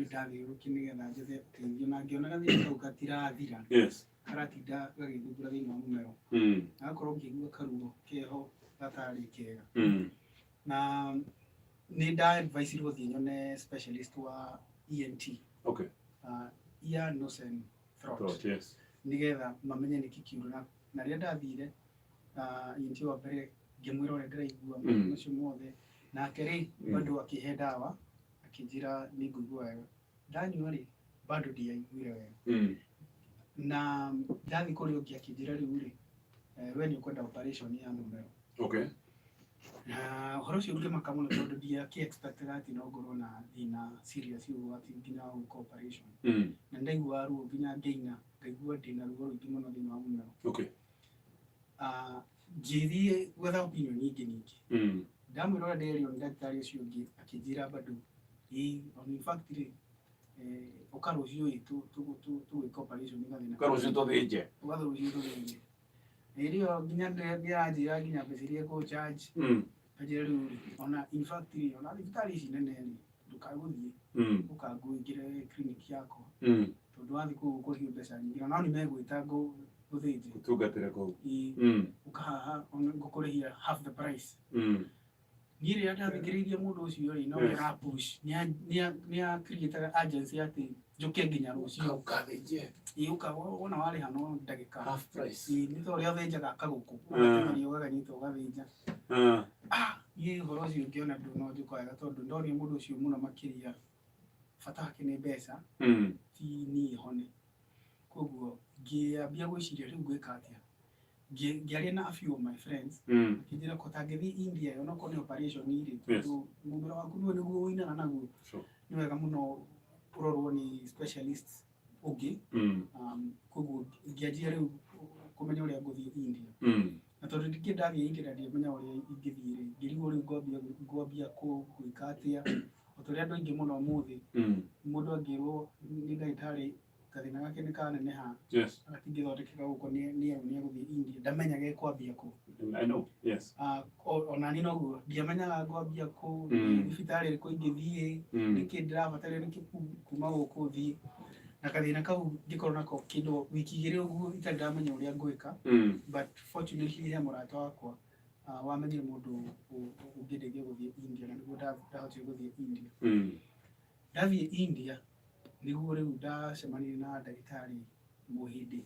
Ndathiũrũrũkire nĩgetha njethe ũteithio na ngĩona gathĩna kau gatirathira, karatinda gagĩthumbũra thĩinĩ wa mũmero, na gakorwo ngĩigua karuo keho gatarĩ kega. Na nĩ nda advice-irwo thiĩ nyone specialist wa ENT, ear, nose and throat, Throat, yes. Nĩgetha mamenye nĩkĩ kĩũru. Na rĩrĩa ndathire ENT wa mbere, ngĩmwĩra ũrĩa ndĩraigua, maũndũ macio mothe, nake rĩ, bado akĩhe ndawa, akĩnjĩra nĩ ngũigua wega. Ndanyua rĩ, bado ndiaiguire wega. Na ndathiĩ kũrĩ ũngĩ, akĩnjĩra rĩu rĩ, we nĩ ũkwenda operation ya mũmero. Na ũhoro ũcio ngĩmaka mũno tondũ ndiakĩ expectaga atĩ no ngorwo na thĩna serious ũguo atĩ nginya wa gwĩka operation. Na ndaiguaga ruo nginya ngĩina, ngaigua ndĩna ruo rũingĩ mũno thĩinĩ wa mũmero. Ah, ngĩthiĩ gwetha opinion ingĩ ningĩ. Ndamwĩra ũrĩa ndĩrerirwo nĩ ndagĩtarĩ ũcio ũngĩ, akĩnjĩra bado ĩĩ, on in fact rĩ, ũka rũciũ ĩ tũgwĩka operation gathĩna. Ũka rũciũ tũthĩnje. Ũka rũciũ tũthĩnje. Hĩndĩ ĩyo nginya nĩaranjĩra nginya mbeca iria ekũ charge. Anjĩra rĩu rĩ, ona in fact rĩ, ona thibitarĩ ici nene rĩ, ndũkae gũthiĩ, ũka ngũingĩre clinic yakwa, tondũ wathiĩ kũu ũkũrĩhio mbeca nyingĩ na no nĩmegwĩta ngũthĩnje. Ũtungatĩre kũu. Ĩĩ. Ũka haha ona ngũkũrĩhia half the price. Niĩ rĩrĩa ndathikĩrĩirie mũndũ ũcio rĩ, no nĩ push, nĩ create urgency atĩ njũke nginya rũciũ. Ũkathĩnje. Ĩĩ, ũka wona warĩha no ndagĩka. Half price. Ĩĩ, nĩ ta ũrĩa ũthĩnjaga kagũkũ, ũgateng'eria ũgakanyita ũgathĩnja. Ah, niĩ ũhoro ũcio ngĩona ndũnonjũka wega tondũ ndonire mũndũ ũcio mũno makĩria bata wake nĩ mbeca, ti niĩ hone. Koguo ngĩambia gwĩciria rĩu ngwĩka atĩa. Ngĩaria na a few of my friends, makĩnjĩra ko tangĩthiĩ India onokorwo nĩ operation rĩ, tondũ mũmero waku nĩguo ũinaga naguo, nĩ wega mũno ũrorwo nĩ specialist ũngĩ. Koguo ngĩanjia rĩu kũmenya ũrĩa ngũthiĩ India. Na tondũ ndingĩ ndathiĩ India na ndiamenya ũrĩa ingĩthiĩ rĩ, ngĩrigwo rĩu ngwambia gwĩka atĩa. O ta ũrĩa andũ aingĩ mũno ũmũthĩ, mũndũ angĩrwo nĩ ndagĩtarĩ gathĩna gake nĩ kaneneha, gatingĩthondekeka gũkũ, nĩ egũthiĩ India, ndamenyaga ekwambia kũ. I know. Yes. Ah, ona niĩ noguo ndiamenyaga ngwambia kũ, nĩ thibitarĩ ĩrĩkũ ingĩthiĩ, nĩkĩ ndĩrabatara nĩkĩ kuma gũkũ thiĩ. Na gathĩna kau ngĩkorwo nako kĩndũ wiki 2 ũguo itarĩ ndamenya ũrĩa ngwĩka. But fortunately he mũrata wakwa wamenyire mũndũ ũngĩndeithia gũthiĩ India, na nĩguo ndahotire gũthiĩ India. Ndathiĩ India nĩguo rĩu ndacemanirie na ndagĩtarĩ Mũhĩndĩ,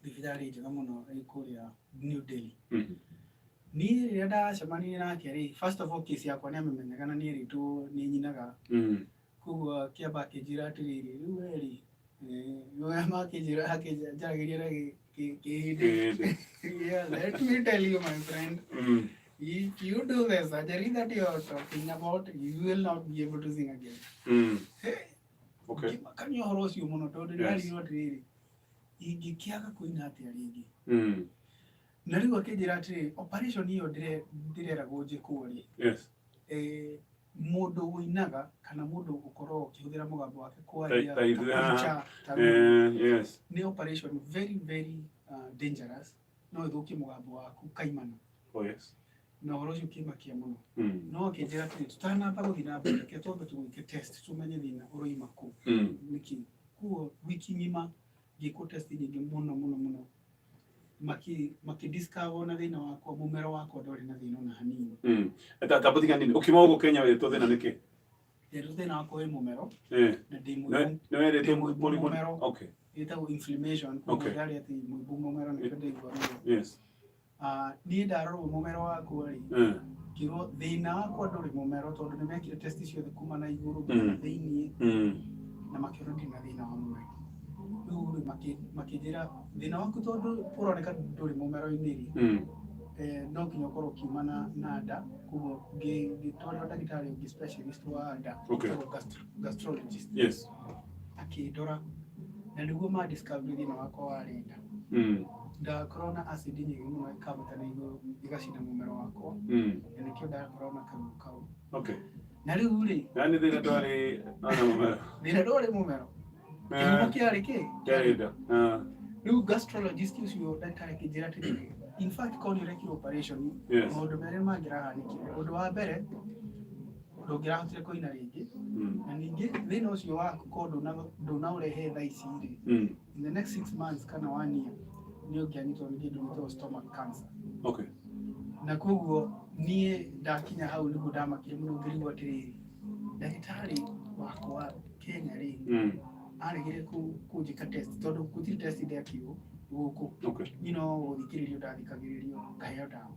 thibitarĩ njega mũno ĩ kũrĩa New Delhi. Niĩ rĩrĩa ndacemanirie nake rĩ, first of all case yakwa nĩ amĩmenyaga na nĩ erĩtwo nĩ nyinaga. Koguo akĩamba akĩnjĩra atĩrĩrĩ, rĩu we rĩ, makĩnjĩra akĩnjaragĩria na Kĩhĩndĩ. Kĩhĩndĩ. Yeah, let me tell you, my friend, if you do the surgery that you are talking about, you will not be able to sing again. Ngĩmakania ũhoro ũcio mũno tondũ ndĩrarirwo atĩrĩrĩ, ingĩkĩaga kũina atĩa rĩngĩ? Na rĩu akĩnjĩra atĩrĩrĩ, operation ĩyo ndĩreragwo njĩkwo rĩ, mũndũ ũinaga kana mũndũ ũkoragwo ũkĩhũthĩra mũgambo wake kwaria ta ithuĩ ta haha. preacher, ta rĩu, nĩ operation very very dangerous, no ĩthũkie mũgambo waku kaimana. Na ũhoro ũcio ũkĩmakia mũno. No akĩnjĩra atĩrĩ, tũtanamba gũthiĩ na mbere, reke twambe tũgwĩke test tũmenye thĩna ũroima kũ, nĩkĩ. Koguo wiki ng'ima ngĩkwo test nyingĩ mũno mũno mũno, makĩ discover ona thĩna wakwa, mũmero wakwa ndwarĩ na thĩna ona hanini. Ta ta nini ũkiuma gũkũ Kenya wĩtwo thĩna nĩkĩ? Nderwo thĩna wakwa wĩ mũmero na ndĩ Nĩ werĩtwo ndĩ mũimbu mũrimũ? Mũmero. Ĩtagwo inflammation, koguo ndarĩ atĩ mũimbu mũmero nĩkĩo ndaigua ruo. Ah, niĩ ndarorwo mũmero wakwa rĩ, ngĩrwo thĩna wakwa ndũrĩ mũmero tondũ nĩ mekire test ciothe kuma na igũrũ nginya na thĩiniĩ, na makĩona ndirĩ na thĩna wa mũmero. Rĩu rĩ, makĩnjĩra thĩna waku tondũ ũroneka ndũrĩ mũmero-inĩ rĩ, no nginya ũkorwo ũkiuma na nda. Koguo ngĩtwarĩrwo ndagĩtarĩ ũngĩ specialist wa nda, wĩtagwo gastrologist, akĩndora na nĩguo ma discover thĩna wakwa warĩ nda. Ndakorwo na acid nyingĩ mũno ĩkambata na igũrũ ĩgacina mũmero wakwa, na nĩkĩo ndakorwo na karuo kau. Na rĩu rĩ, Yani thĩna ndwarĩ ona mũmero. Thĩna ndwarĩ mũmero, kĩhumo kĩarĩ kĩ? Kĩarĩ nda. Ah. Rĩu gastrologist ũcio ndagĩtarĩ akĩnjĩra atĩrĩrĩ, in fact korwo nĩ ũrekirwo operation, maũndũ merĩ mangĩrahanĩkire. Ũndũ wa mbere, Ndũngĩrahotire kũina rĩngĩ. Na ningĩ thĩna ũcio waku korwo ndũnaũrehe thaa ici rĩ, in the next 6 months kana one year nĩ ũngĩanyitwo nĩ kĩndũ gĩtagwo stomach cancer. Na koguo niĩ ndakinya hau nĩguo ndamakire mũno, ngĩrigwo atĩrĩrĩ, ndagĩtarĩ wakwa Kenya rĩ, aregire kũnjĩka test tondũ gũtirĩ test ndekirwo gũkũ. Niĩ no gũthikĩrĩrio ndathikagĩrĩrio, ngaheo ndawa.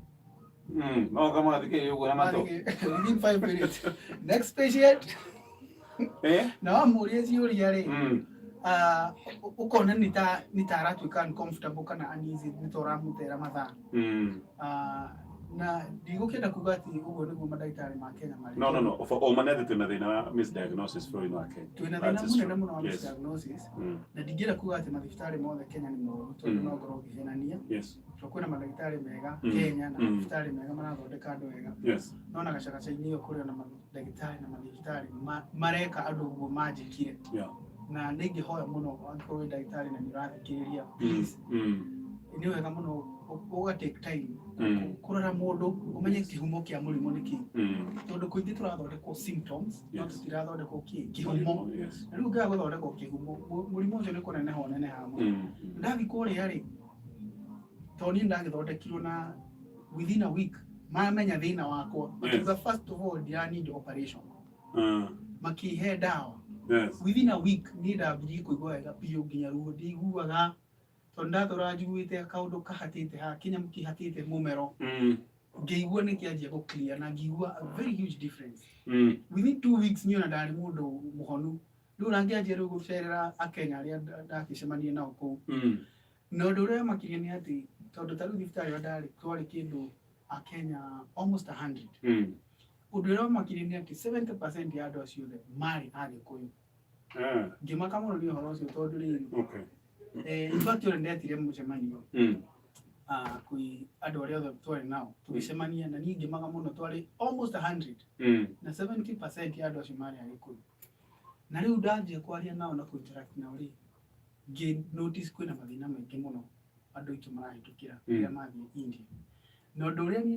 No kama thikĩrĩria ũguo na matũ. Within 5 minutes, next patient. Na wamũria ciũria rĩ, ũkona nĩ ta aratuĩka uncomfortable kana uneasy nĩ ta ũramũtera mathaa. Na ndigũkĩenda kuga atĩ ũguo nĩguo mandagĩtarĩ ma Kenya marĩ. No. O ma nĩ atĩ twĩna thĩna wa misdiagnosis bũrũri-inĩ wa Kenya. Twĩna thĩna mũnene mũno wa misdiagnosis. Na ndingĩenda kuga atĩ mathibitarĩ mothe Kenya nĩ moru, tondũ no ngorwo ngĩhenania. Tondũ kwĩna mandagĩtarĩ mega Kenya na mathibitarĩ mega marathondeka andũ wega. No na gacagaca-inĩ ĩyo kũrĩ ona mandagĩtarĩ na mathibitarĩ mareka andũ ũguo manjĩkire. Na nĩ ingĩhoya mũno, angĩkorwo wĩ ndagĩtarĩ na nĩ ũrathikĩrĩria, please, nĩ wega mũno ũga take time kũrora mũndũ, ũmenye kĩhumo kĩa mũrimũ nĩ kĩĩ. Tondũ kũingĩ tũrathondekwo symptoms, no tũtirathondekwo kĩ kĩhumo. Na rĩu ũngĩaga gũthondekwo kĩhumo, mũrimũ ũcio nĩ kũneneha ũnenehaga mũno. Ndathiĩ kũrĩa rĩ, tondũ niĩ ndagĩthondekirwo na within a week mamenya thĩna wakwa, makiuga first of all ndira need operation. Makĩhe ndawa. Within a week niĩ ndambirie kũigua wega biũ, nginya ruo ndiguaga, tondũ ndatũra njiguĩte kaũndũ kahatĩte haha, kĩnyamũ kĩhatĩte mũmero. Ngĩigua nĩ kĩanjia gũ clear na ngĩigua a very huge difference. Within 2 weeks niĩ ona ndarĩ mũndũ mũhonu. Rĩu ona ngĩanjia rĩu gũcerera akenya arĩa ndagĩcemania nao kũu. Na ũndũ ũrĩa makĩria nĩ atĩ tondũ ta rĩu thibitarĩ ĩrĩa ndarĩ twarĩ kĩndũ akenya almost 100. Ũndũ ũrĩa makĩria nĩ atĩ 70% ya andũ acio othe marĩ agĩkũyũ. Ngĩmaka mũno nĩ ũhoro ũcio tondũ rĩrĩ, in fact ona ndetire mũcemanio kwĩ andũ arĩa othe twarĩ nao, tũgĩcemania, na niĩ ngĩmaka mũno, twarĩ almost 100 na 70% ya andũ acio marĩ agĩkũyũ. Na rĩu ndanjia kwaria nao na kũ interact nao rĩ, ngĩ notice kwĩna mathĩna maingĩ mũno andũ aitũ marahĩtũkĩra rĩrĩa mathiĩ India. Na ũndũ ũrĩa niĩ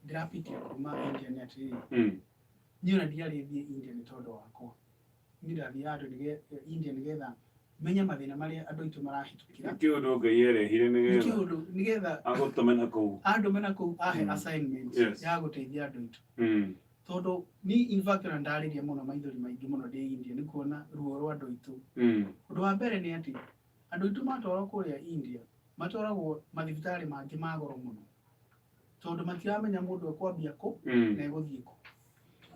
ndĩrapitia kuma India nĩ atĩrĩrĩ, niĩ ona ndiarĩ thiĩ India nĩ tondũ wakwa. Niĩ ndathiaga andũ India nĩgetha menye mathĩna marĩa andũ aitũ marahĩtũkĩra. Nĩ kĩũndũ Ngai erehire Nĩ nĩgetha kĩũndũ nĩgetha agũtũme na kũu. Andũme na kũu ahe assignment ya gũteithia andũ aitũ. Tondũ ni in fact ona ndarĩria mũno, maithori maingĩ mũno ndĩ India nĩ kuona ruo rwa andũ aitũ. Ũndũ wa mbere nĩ atĩ andũ aitũ matwarwo kũrĩa India matwaragwo mathibitarĩ mangĩ ma goro mũno, tondũ matiramenya mũndũ ekwambia kũ na egũthiĩ kũ.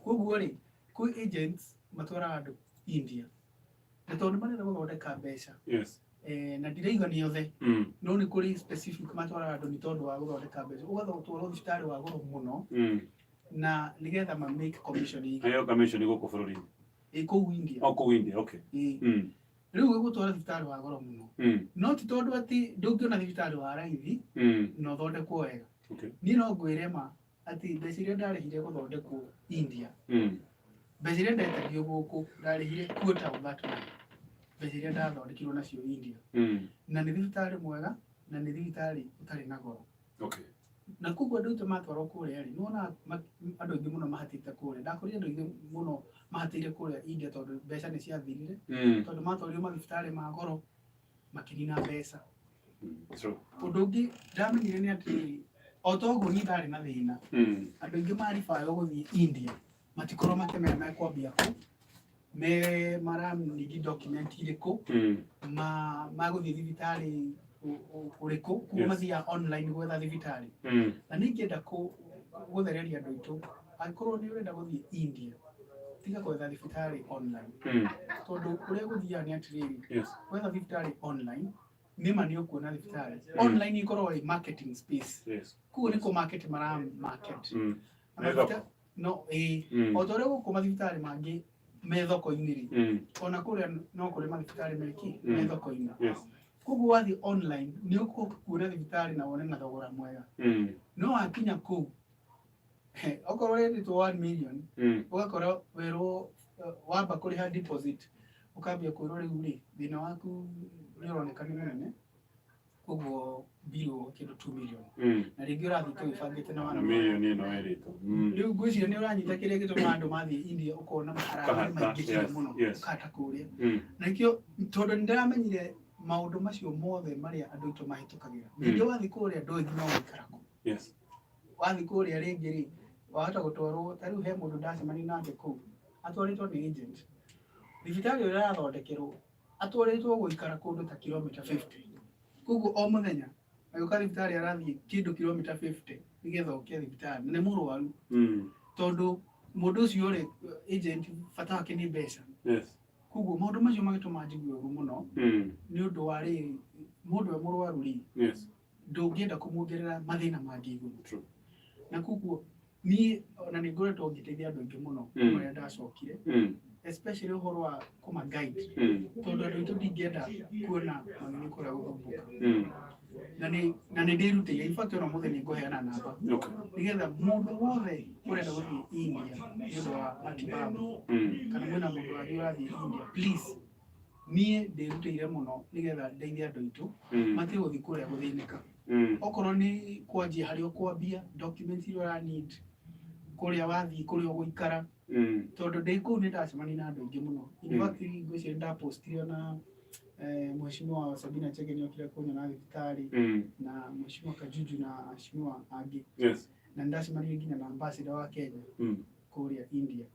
Koguo rĩ, kwĩ agents matwaraga andũ India, na tondũ marenda gũthondeka mbeca, na ndirauga nĩ othe, no nĩ kũrĩ specific matwaraga andũ nĩ tondũ wa gũthondeka mbeca, ũgatwarwo thibitarĩ wa goro mũno na nĩgetha ma make commission ĩ Heo commission gũkũ bũrũri-inĩ. Ĩ kũu India. O kũu India, okay. Ĩ. Rĩu gũgũtwara thibitarĩ wa goro mũno, no ti tondũ atĩ ndũngĩona thibitarĩ wa raithi na ũthondekwo wega. Niĩ no ngwĩre ma atĩ mbeca iria ndarĩhire gũthondekwo India, mbeca iria ndetagio gũkũ, ndarĩhire quarter of that money mbeca iria ndathondekirwo nacio India. Na nĩ thibitarĩ mwega na nĩ thibitarĩ ũtarĩ na goro. Na koguo andũ aitũ matwarwo kũrĩa rĩ, nĩwonaga andũ aingĩ mũno mahatĩte kũrĩa. Ndakorire andũ aingĩ mũno mahatĩire kũrĩa India tondũ mbeca nĩ ciathirire, tondũ matwarirwo mathibitarĩ ma goro makĩnina mbeca. True. Ũndũ ũngĩ ndamenyire nĩ atĩrĩrĩ, o ta ũguo niĩ ndarĩ na thĩna, andũ aingĩ maribayo gũthiĩ India matikorwo makĩmenya mekwambia kũ, me maranindi document irĩkũ, ma magũthiĩ thibitarĩ ũrĩkũ. Koguo mathiaga online gwetha thibitarĩ. Na nĩ ingĩenda gũthereria andũ aitũ, angĩkorwo nĩ ũrenda gũthiĩ India, tiga gwetha thibitarĩ online. Tondũ ũrĩa gũthiaga nĩ atĩrĩrĩ, gwetha thibitarĩ online, nĩma nĩ ũkuona thibitarĩ online, ĩkoragwo ĩ marketing space. Koguo nĩ kũ market mara market. Na Nĩ thoko. No ĩĩ, o ta ũrĩa gũkũ mathibitarĩ mangĩ me thoko-inĩ rĩ, ona kũrĩa no kũrĩ mathibitarĩ meki me thoko-inĩ. Koguo wathiĩ online nĩ ũkuona thibitarĩ na wone na thogora mwega. No wakinya kũu, okorwo ũrendetwo 1 million, ũgakora werwo wamba kũrĩha deposit, ũkambia kwĩrwo rĩu rĩ, thĩna waku nĩ ũroneka nĩ mũnene. Koguo bill kĩndũ 2 million. Na rĩngĩ ũrathiĩ tũgĩbangĩte na Na milioni ĩno ĩrĩtwo. Rĩu ngwĩciria nĩ ũranyita kĩrĩa gĩtũmaga andũ mathiĩ India, ũkona maharambee Ũkahata, maingĩhire mũno, ũkahata kũrĩa. Na nĩkĩo tondũ nĩ ndĩramenyire maũndũ macio mothe marĩa andũ aitũ mahĩtũkagĩra. Ningĩ wathiĩ kũrĩa ndũĩ nginya ũgũikara kũ. Wathiĩ kũrĩa rĩngĩ rĩ, wahota gũtwarwo, ta rĩu he mũndũ ndacemania nake kũu, atwarĩtwo nĩ agent. Thibitarĩ ĩrĩa arathondekerwo, atwarĩtwo gũikara kũndũ ta kilomita 50. Koguo o mũthenya agĩũka thibitarĩ arathiĩ kĩndũ kilomita 50 nĩgetha oke thibitarĩ, na nĩ mũrwaru. Tondũ mũndũ ũcio rĩ, agent bata wake nĩ mbeca. Koguo maũndũ macio magĩtũma njigue ũru mũno nĩ ũndũ wa rĩrĩ, mũndũ e mũrwaru rĩ, ndũngĩenda kũmuongerera mathĩna mangĩ igũrũ. Na koguo niĩ ona nĩ ngoretwo ngĩteithia andũ aingĩ mũno kuma rĩrĩa ndacokire, especially ũhoro wa kũma guide, tondũ andũ aitũ ndingĩenda kuona magĩthiĩ kũrĩa gũthumbũka. Na nĩ ndĩrutĩire, in fact ona ũmũthĩ nĩ ngũheana namba nĩgetha mũndũ wothe ũrenda gũthiĩ India nĩ ũndũ wa matibabu kana mwĩna mũndũ wanyu ũrathiĩ India, please, niĩ ndĩrutĩire mũno nĩgetha ndeithie andũ aitũ matige gũthiĩ kũrĩa gũthĩnĩka. Okorwo nĩ kwanjia harĩa ũkwambia, documents iria ũra need kũrĩa wathiĩ, kũrĩa ũgũikara, tondũ ndĩ kũu nĩ ndacemania na andũ aingĩ mũno. In fact, ngwĩciria ndapostire ona Mheshimiwa Sabina Chege nĩ okire kũnyona thibitarĩ na Mheshimiwa Kajuju na aheshimiwa angĩ, na nĩ ndacemanirie nginya na ambassador wa Kenya kũrĩa India,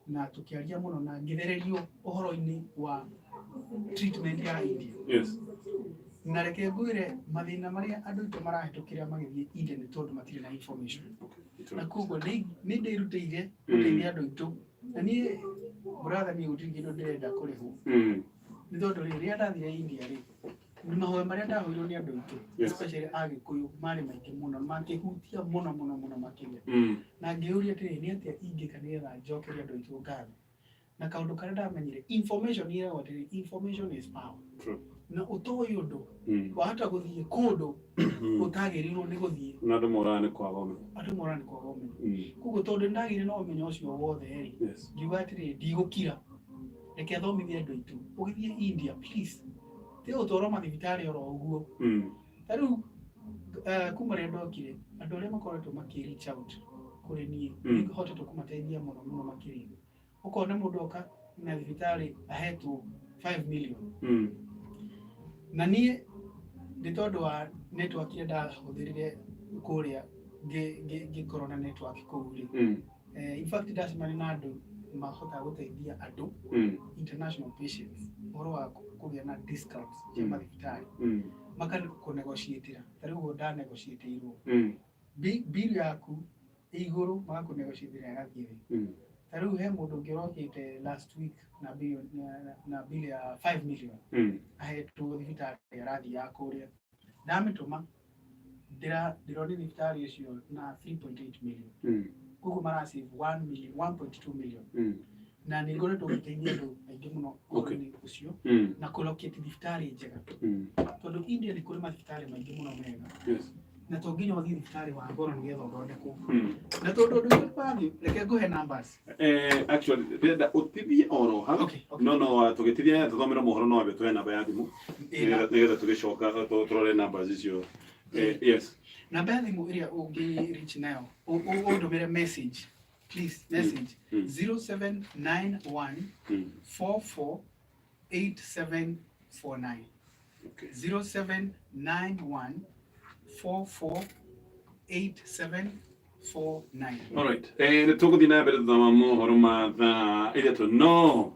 na tũkĩaria mũno na ngĩthererio ũhoro-inĩ wa treatment ya India. Na reke ngwĩre, mathĩna marĩa andũ aitũ marahĩtũkĩra magĩthiĩ India nĩ tondũ matirĩ na information. Na koguo nĩ ndĩrutĩire gũteithia andũ aitũ, na niĩ, brother, niĩ gũtirĩ kĩndũ ndĩrenda kũrĩhwo, nĩ tondũ rĩ, rĩrĩa ndathire India rĩ, nĩ mahoya marĩa ndahoirwo nĩ andũ aitũ, especially Agĩkũyũ, marĩ maingĩ mũno, makĩhutia mũno mũno mũno makĩria. Na ngĩũria atĩrĩrĩ, nĩ atĩa ingĩka nĩgetha njokerie andũ aitũ ngatho? Na kaũndũ karĩa ndamenyire, information ĩragwo atĩrĩrĩ, information is power. Na ũtoĩ ũndũ, wahota gũthiĩ kũndũ ũtagĩrĩirwo nĩ gũthiĩ. Na andũ moraga nĩ kwaga ũmenyo. Andũ moraga nĩ kwaga ũmenyo. Koguo tondũ nĩndagĩire na ũmenyo ũcio wothe rĩ, ngiuga atĩrĩrĩ, ndigũkira, reke thomithie andũ aitũ. Ũgĩthiĩ India, please, tiga gũtwarwo mathibitarĩ oro ũguo. Ta rĩu kuma rĩrĩa ndokire, andũ arĩa makoretwo makĩ reach out kũrĩ niĩ, nĩ hotete kũmateithia mũno mũno makĩria. Ũkona mũndũ oka na thibitarĩ ahetwo 5 million, na niĩ nĩ tondũ wa network ĩrĩa ndahũthĩrire kũrĩa, ngĩkorwo na network kũu rĩ, in fact ndacemania na andũ mahotaga gũteithia andũ, international patients, ũhoro wa kũgĩa na discounts cia mathibitarĩ, makakũnegotiatĩra. Ta rĩu ũguo ndanegotiatĩirwo, bill yaku ĩ igũrũ, magakũnegotiatĩra ĩgathiĩ thĩ. Ta rĩu he mũndũ ũngĩ ũrokĩte last week na bill ya 5 million ahetwo thibitarĩ arathiaga kũrĩa, ndamĩtũma ndĩronire thibitarĩ ũcio na 3.8 million. Koguo marasave 1 million, 1.2 million. Na nĩ ngoretwo ngĩteithia andũ aingĩ mũno ũhoro-inĩ ũcio na kũlocate thibitarĩ njega, tondũ India nĩ kũrĩ mathibitarĩ maingĩ mũno mega, na to nginya ũthiĩ thibitarĩ wa goro nĩgetha ũthondekwo. Na tondũ ũndũ ũcio wathiĩ, reke ngũhe numbers. Actually ndĩrenda ũtithie oro hau. Okay. No tũgĩtithia tũthomere mohoro, no wambe tũhe namba ya thimũ nĩgetha tũgĩcoka tũrore numbers icio. Yes. Namba ya thimũ ĩrĩa ũngĩ reach nayo, ũndũmĩre message, please, message 0791 44 8749. 0791 44 8749. Alright. Nĩ tũgũthiĩ na mbere thutha wa mohoro ma thaa 3, no